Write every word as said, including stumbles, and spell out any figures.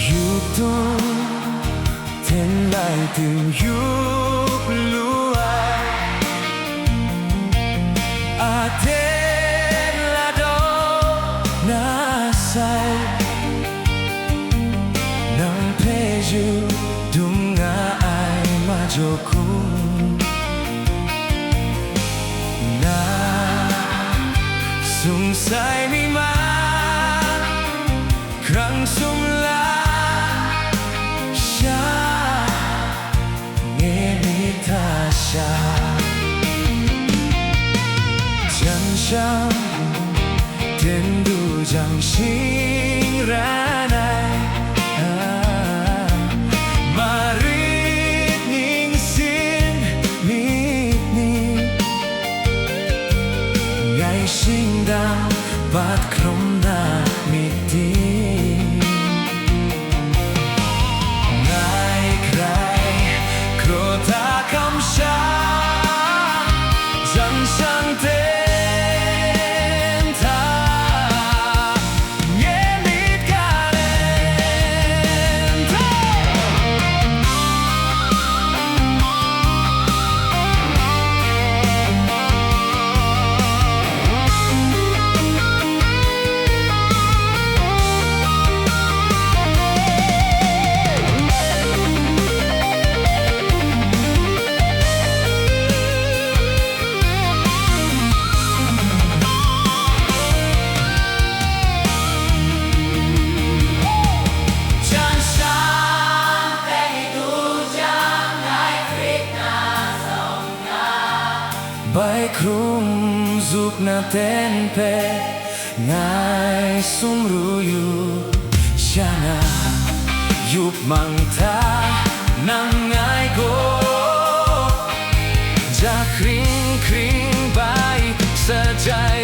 Yup tung ten lai tim yup lu ai, aten la daw na sai, nang hpe yu dum nga ai majaw hkum, na sung sai mi ma, hkrang sum la sha, nge myit hta sha, jan shang ten du jang shing ran ai, marit ningsin myit ni, ngai shingdang bat hkrum na myit ting, ngai hkrai kraw hta kamsham, jan shang ten hta, nge myit ga len hte. Jan shang bai hkrum zup na ten hpe ngai sumru yu, sha na yup mang hta nang ngai gaw, ja hkring hkring bai sajai